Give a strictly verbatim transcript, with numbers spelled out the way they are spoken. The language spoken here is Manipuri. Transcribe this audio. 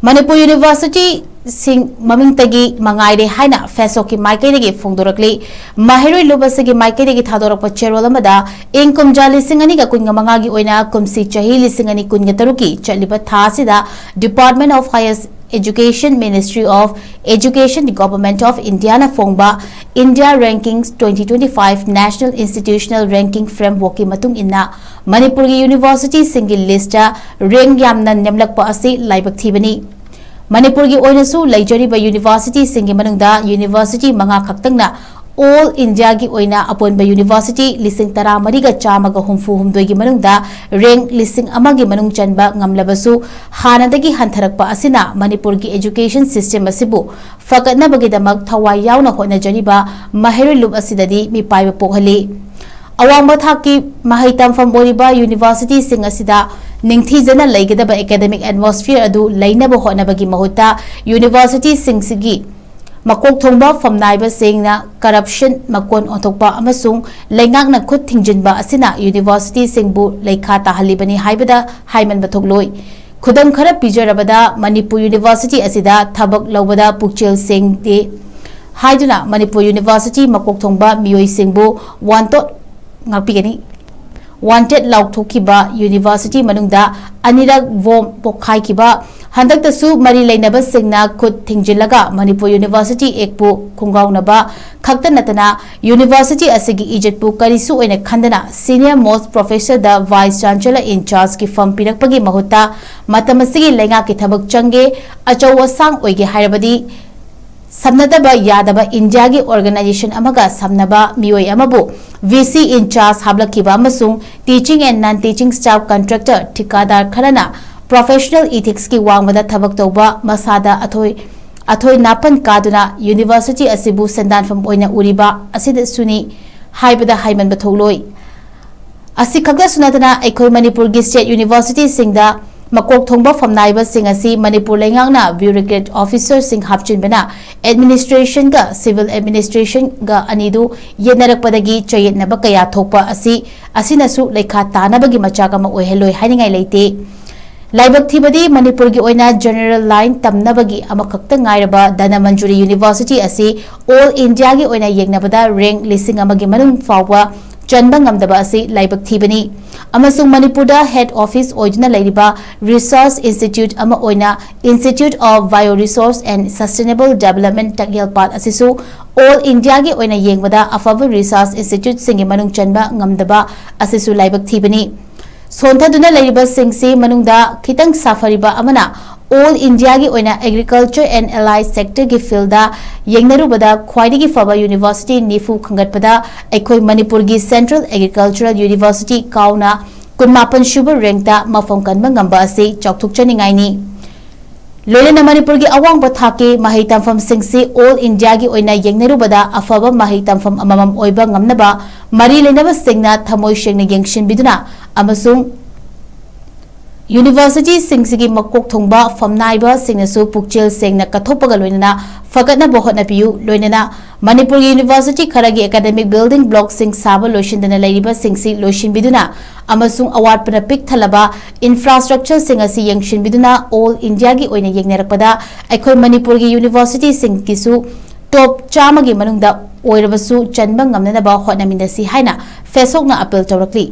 ꯃꯅꯤꯄꯨꯔ ꯌꯨꯅꯤꯚꯔꯁꯤꯇꯤꯁꯤꯡ ꯃꯃꯤꯡꯇꯒꯤ ꯃꯉꯥꯏꯔꯦ ꯍꯥꯏꯅ ꯐꯦꯁꯣꯛꯀꯤ ꯃꯥꯏꯀꯩꯗꯒꯤ ꯐꯣꯡꯗꯣꯔꯛꯂꯤ꯫ ꯃꯍꯩꯔꯣꯏ ꯂꯨꯞ ꯑꯁꯤꯒꯤ ꯃꯥꯏꯀꯩꯗꯒꯤ ꯊꯥꯗꯣꯔꯛꯄ ꯆꯦꯔꯣꯜ ꯑꯃꯗ ꯏꯪ ꯀꯨꯝꯖꯥ ꯂꯤꯁꯤꯡ ꯑꯅꯤꯒ ꯀꯨꯟꯒ ꯃꯉꯥꯒꯤ ꯑꯣꯏꯅ ꯀꯨꯝꯁꯤ ꯆꯍꯤ ꯂꯤꯁꯤꯡ ꯑꯅꯤ ꯀꯨꯟꯒ ꯇꯔꯨꯛꯀꯤ ꯆꯠꯂꯤꯕ ꯊꯥ ꯑꯁꯤꯗ Department of Higher Education, Ministry of Education, Government of Indiaꯅ ꯐꯣꯡꯕ India Rankings twenty twenty-five National Institutional Ranking Frameworkꯀꯤ ꯃꯇꯨꯡ ꯏꯟꯅ ꯃꯅꯤꯄꯨꯔꯒꯤ ꯌꯨꯅꯤꯚꯔꯁꯤꯇꯤꯁꯤꯡꯒꯤ ꯂꯤꯁꯇ ꯔꯦꯡꯛ ꯌꯥꯝꯅ ꯅꯦꯝꯂꯛꯄ ꯑꯁꯤ ꯂꯥꯏꯕꯛ ꯊꯤꯕꯅꯤ꯫ ꯃꯅꯤꯄꯨꯔꯒꯤ ꯑꯣꯏꯅꯁꯨ ꯂꯩꯖꯔꯤꯕ ꯌꯨꯅꯤꯚꯔꯁꯤꯇꯤꯁꯤꯡꯒꯤ ꯃꯅꯨꯡꯗ ꯌꯨꯅꯤꯚꯔꯁꯤꯇꯤ ꯃꯉꯥ ꯈꯛꯇꯪꯅ ꯑꯣꯜ ꯏꯟꯗꯤꯌꯥꯒꯤ ꯑꯣꯏꯅ ꯑꯄꯨꯟꯕ ꯌꯨꯅꯤꯚꯔꯁꯤꯇꯤ ꯂꯤꯁꯤꯡ ꯇꯔꯥꯃꯔꯤꯒ ꯆꯥꯝꯃꯒ ꯍꯨꯝꯐꯨ ꯍꯨꯝꯗꯣꯏꯒꯤ ꯃꯅꯨꯡꯗ ꯔꯦꯡꯛ ꯂꯤꯁꯤꯡ ꯑꯃꯒꯤ ꯃꯅꯨꯡ ꯆꯟꯕ ꯉꯝꯂꯕꯁꯨ, ꯍꯥꯟꯅꯗꯒꯤ ꯍꯟꯊꯔꯛꯄ ꯑꯁꯤꯅ ꯃꯅꯤꯄꯨꯔꯒꯤ education system ꯑꯁꯤꯕꯨ ꯐꯒꯠꯅꯕꯒꯤꯗꯃꯛ ꯊꯋꯥꯏ ꯌꯥꯎꯅ ꯍꯣꯠꯅꯖꯔꯤꯕ ꯃꯍꯩꯔꯣꯏ ꯂꯨꯞ ꯑꯁꯤꯗꯗꯤ ꯃꯤꯄꯥꯏꯕ ꯄꯣꯛꯍꯜꯂꯤ꯫ ꯑꯋꯥꯡꯕ ꯊꯥꯛꯀꯤ ꯃꯍꯩ ꯇꯝꯐꯝ ꯑꯣꯏꯔꯤꯕ ꯌꯨꯅꯤꯚꯔꯁꯤꯇꯤꯁꯤꯡ ꯑꯁꯤꯗ ꯅꯤꯡꯊꯤꯖꯅ ꯂꯩꯒꯗꯕ academic atmosphere ꯑꯗꯨ ꯂꯩꯅꯕ ꯍꯣꯠꯅꯕꯒꯤ ꯃꯍꯨꯠꯇ, ꯌꯨꯅꯤꯚꯔꯁꯤꯇꯤꯁꯤꯡꯁꯤꯒꯤ ꯃꯀꯣꯛ ꯊꯣꯡꯕ ꯐꯝꯅꯥꯏꯕꯁꯤꯡꯅ corruption ꯃꯀꯣꯟ ꯑꯣꯟꯊꯣꯛꯄ ꯑꯃꯁꯨꯡ ꯂꯩꯉꯥꯛꯅ ꯈꯨꯠ ꯊꯤꯡꯖꯤꯟꯕ ꯑꯁꯤꯅ ꯌꯨꯅꯤꯚꯔꯁꯤꯇꯤꯁꯤꯡꯕꯨ ꯂꯩꯈꯥ ꯇꯥꯍꯜꯂꯤꯕꯅꯤ ꯍꯥꯏꯕꯗ ꯍꯥꯏꯃꯟꯕ ꯊꯣꯛꯂꯣꯏ꯫ ꯈꯨꯗꯝ ꯈꯔ ꯄꯤꯖꯔꯕꯗ, ꯃꯅꯤꯄꯨꯔ ꯌꯨꯅꯤꯚꯔꯁꯤꯇꯤ ꯑꯁꯤꯗ ꯊꯕꯛ ꯂꯧꯕꯗ ꯄꯨꯛꯆꯦꯜ ꯁꯦꯡꯗꯦ ꯍꯥꯏꯗꯨꯅ ꯃꯅꯤꯄꯨꯔ ꯌꯨꯅꯤꯚꯔꯁꯤꯇꯤ ꯃꯀꯣꯛ ꯊꯣꯡꯕ ꯃꯤꯑꯣꯏꯁꯤꯡꯕꯨ ꯋꯥꯟꯇꯣꯠ ꯉꯥꯛꯄꯤꯒꯅꯤ꯫ Wanted ꯂꯥꯎꯊꯣꯛꯈꯤꯕ ꯌꯨꯅꯤꯚꯔꯁꯤꯇꯤ ꯃꯅꯨꯡꯗ ꯑꯅꯤꯔꯛ ꯕꯣꯝ ꯄꯣꯈꯥꯏꯈꯤꯕ, ꯍꯟꯗꯛꯇꯁꯨ ꯃꯔꯤ ꯂꯩꯅꯕꯁꯤꯡꯅ ꯈꯨꯠ ꯊꯤꯡꯖꯤꯜꯂꯒ ꯃꯅꯤꯄꯨꯔ ꯌꯨꯅꯤꯚꯔꯁꯤꯇꯤ ꯑꯦꯛꯄꯨ ꯈꯣꯡꯒꯥꯎꯅꯕ ꯈꯛꯇ ꯅꯠꯇꯅ, ꯌꯨꯅꯤꯚꯔꯁꯤꯇꯤ ꯑꯁꯤꯒꯤ ꯏꯖꯠꯄꯨ ꯀꯔꯤꯁꯨ ꯑꯣꯏꯅ ꯈꯟꯗꯅ senior most professorꯗ vice chancellor in chargeꯀꯤ ꯐꯝ ꯄꯤꯔꯛꯄꯒꯤ ꯃꯍꯨꯠꯇ, ꯃꯇꯝ ꯑꯁꯤꯒꯤ ꯂꯩꯉꯥꯛꯀꯤ ꯊꯕꯛ ꯆꯪꯒꯦ, ꯑꯆꯧ ꯑꯁꯥꯡ ꯑꯣꯏꯒꯦ ꯍꯥꯏꯔꯕꯗꯤ, ꯁꯝꯅꯗꯕ ꯌꯥꯗꯕ ꯏꯟꯗꯤꯌꯥꯒꯤ organization ꯑꯃꯒ ꯁꯝꯅꯕ ꯃꯤꯑꯣꯏ ꯑꯃꯕꯨ V C in charge ꯍꯥꯞꯂꯛꯈꯤꯕ ꯑꯃꯁꯨꯡ teaching and non-teaching staff contractor ꯊꯤꯀꯥꯗꯥꯔ ꯈꯔꯅ professional ethicsꯀꯤ ꯋꯥꯡꯃꯗ ꯊꯕꯛ ꯇꯧꯕ ꯃꯁꯥꯗ ꯑꯊꯣꯏ ꯑꯊꯣꯏ ꯅꯥꯄꯟ ꯀꯥꯗꯨꯅ ꯌꯨꯅꯤꯚꯔꯁꯤꯇꯤ ꯑꯁꯤꯕꯨ ꯁꯦꯟꯗꯥꯟꯐꯝ ꯑꯣꯏꯅ ꯎꯔꯤꯕ ꯑꯁꯤꯗꯁꯨꯅꯤ ꯍꯥꯏꯕꯗ ꯍꯥꯏꯃꯟꯕ ꯊꯣꯛꯂꯣꯏ꯫ ꯑꯁꯤ ꯈꯛꯇꯁꯨ ꯅꯠꯇꯅ, ꯑꯩꯈꯣꯏ ꯃꯅꯤꯄꯨꯔꯒꯤ state universityꯁꯤꯡꯗ ꯃꯀꯣꯛ ꯊꯣꯡꯕ ꯐꯝꯅꯥꯏꯕꯁꯤꯡ ꯑꯁꯤ ꯃꯅꯤꯄꯨꯔ ꯂꯩꯉꯥꯛꯅ bureaucrat officerꯁꯤꯡ ꯍꯥꯞꯆꯤꯟꯕꯅ administrationꯒ civil administrationꯒ ꯑꯅꯤꯗꯨ ꯌꯦꯠꯅꯔꯛꯄꯗꯒꯤ ꯆꯌꯦꯠꯅꯕ ꯀꯌꯥ ꯊꯣꯛꯄ ꯑꯁꯤ, ꯑꯁꯤꯅꯁꯨ ꯂꯩꯈꯥ ꯇꯥꯅꯕꯒꯤ ꯃꯆꯥꯛ ꯑꯃ ꯑꯣꯏꯍꯜꯂꯣꯏ ꯍꯥꯏꯅꯤꯡꯉꯥꯏ ꯂꯩꯇꯦ꯫ ꯂꯥꯏꯕꯛ ꯊꯤꯕꯗꯤ ꯃꯅꯤꯄꯨꯔꯒꯤ ꯑꯣꯏꯅ general line ꯇꯝꯅꯕꯒꯤ ꯑꯃꯈꯛꯇ ꯉꯥꯏꯔꯕ ꯙꯅꯃꯟꯖꯨꯔꯤ University ꯑꯁꯤ all Indiaꯒꯤ ꯑꯣꯏꯅ ꯌꯦꯡꯅꯕꯗ rank ꯂꯤꯁꯤꯡ ꯑꯃꯒꯤ ꯃꯅꯨꯡ ꯐꯥꯎꯕ ꯆꯟꯕ ꯉꯝꯗꯕ ꯑꯁꯤ ꯂꯥꯏꯕꯛ ꯊꯤꯕꯅꯤ꯫ ꯑꯃꯁꯨꯡ ꯃꯅꯤꯄꯨꯔꯗ head office ꯑꯣꯏꯗꯨꯅ ꯂꯩꯔꯤꯕ research institute ꯑꯃ ꯑꯣꯏꯅ Institute of Bioresource and Sustainable Development ꯇꯛꯌꯦꯜꯄꯥꯠ ꯑꯁꯤꯁꯨ all Indiaꯒꯤ ꯑꯣꯏꯅ ꯌꯦꯡꯕꯗ ꯑꯐꯕ research instituteꯁꯤꯡꯒꯤ ꯃꯅꯨꯡ ꯆꯟꯕ ꯉꯝꯗꯕ ꯑꯁꯤꯁꯨ ꯂꯥꯏꯕꯛ ꯊꯤꯕꯅꯤ꯫ ꯁꯣꯟꯊꯗꯨꯅ ꯂꯩꯔꯤꯕꯁꯤꯡꯁꯤ ꯃꯅꯨꯡꯗ ꯈꯤꯇꯪ ꯁꯥꯐꯔꯤꯕ ꯑꯃꯅ all Indiaꯒꯤ ꯑꯣꯏꯅ agriculture and allied sectorꯒꯤ fieldꯗ ꯌꯦꯡꯅꯔꯨꯕꯗ ꯈ꯭ꯋꯥꯏꯗꯒꯤ ꯐꯕ university ꯅꯤꯐꯨ ꯈꯟꯒꯠꯄꯗ ꯑꯩꯈꯣꯏ ꯃꯅꯤꯄꯨꯔꯒꯤ Central Agricultural University ꯀꯥꯎꯅ ꯀꯨꯟꯃꯥꯄꯟ ꯁꯨꯕ rankꯇ ꯃꯐꯝ ꯀꯟꯕ ꯉꯝꯕ ꯑꯁꯤ ꯆꯥꯎꯊꯣꯛꯆꯅꯤꯡꯉꯥꯏꯅꯤ꯫ ꯂꯣꯏꯅꯅ ꯃꯅꯤꯄꯨꯔꯒꯤ ꯑꯋꯥꯡꯕ ꯊꯥꯛꯀꯤ ꯃꯍꯩ ꯇꯝꯐꯝꯁꯤꯡꯁꯤ all Indiaꯒꯤ ꯑꯣꯏꯅ ꯌꯦꯡꯅꯔꯨꯕꯗ ꯑꯐꯕ ꯃꯍꯩ ꯇꯝꯐꯝ ꯑꯃꯃꯝ ꯑꯣꯏꯕ ꯉꯝꯅꯕ ꯃꯔꯤ ꯂꯩꯅꯕꯁꯤꯡꯅ ꯊꯃꯣꯏ ꯁꯦꯡꯅ ꯌꯦꯡꯁꯤꯟꯕꯤꯗꯨꯅ ꯑꯃꯁꯨꯡ universityꯁꯤꯡꯁꯤꯒꯤ ꯃꯀꯣꯛ ꯊꯣꯡꯕ ꯐꯝꯅꯥꯏꯕꯁꯤꯡꯅꯁꯨ ꯄꯨꯛꯆꯦꯜ ꯁꯦꯡꯅ ꯀꯠꯊꯣꯛꯄꯒ ꯂꯣꯏꯅꯅ ꯐꯒꯠꯅꯕ ꯍꯣꯠꯅꯕꯤꯌꯨ꯫ ꯂꯣꯏꯅꯅ ꯃꯅꯤꯄꯨꯔꯒꯤ university ꯈꯔꯒꯤ academic building blockꯁꯤꯡ ꯁꯥꯕ ꯂꯣꯏꯁꯤꯟꯗꯅ ꯂꯩꯔꯤꯕꯁꯤꯡꯁꯤ ꯂꯣꯏꯁꯤꯟꯕꯤꯗꯨꯅ ꯑꯃꯁꯨꯡ ꯑꯋꯥꯠꯄꯅ ꯄꯤꯛ ꯊꯜꯂꯕ infrastructureꯁꯤꯡ ꯑꯁꯤ ꯌꯦꯡꯁꯤꯟꯕꯤꯗꯨꯅ all Indiaꯒꯤ ꯑꯣꯏꯅ ꯌꯦꯡꯅꯔꯛꯄꯗ ꯑꯩꯈꯣꯏ ꯃꯅꯤꯄꯨꯔꯒꯤ universityꯁꯤꯡꯒꯤꯁꯨ top ꯆꯥꯝꯃꯒꯤ ꯃꯅꯨꯡꯗ ꯑꯣꯏꯔꯕꯁꯨ ꯆꯟꯕ ꯉꯝꯅꯅꯕ ꯍꯣꯠꯅꯃꯤꯟꯅꯁꯤ ꯍꯥꯏꯅ ꯐꯦꯁꯣꯛꯅ appeal ꯇꯧꯔꯛꯂꯤ꯫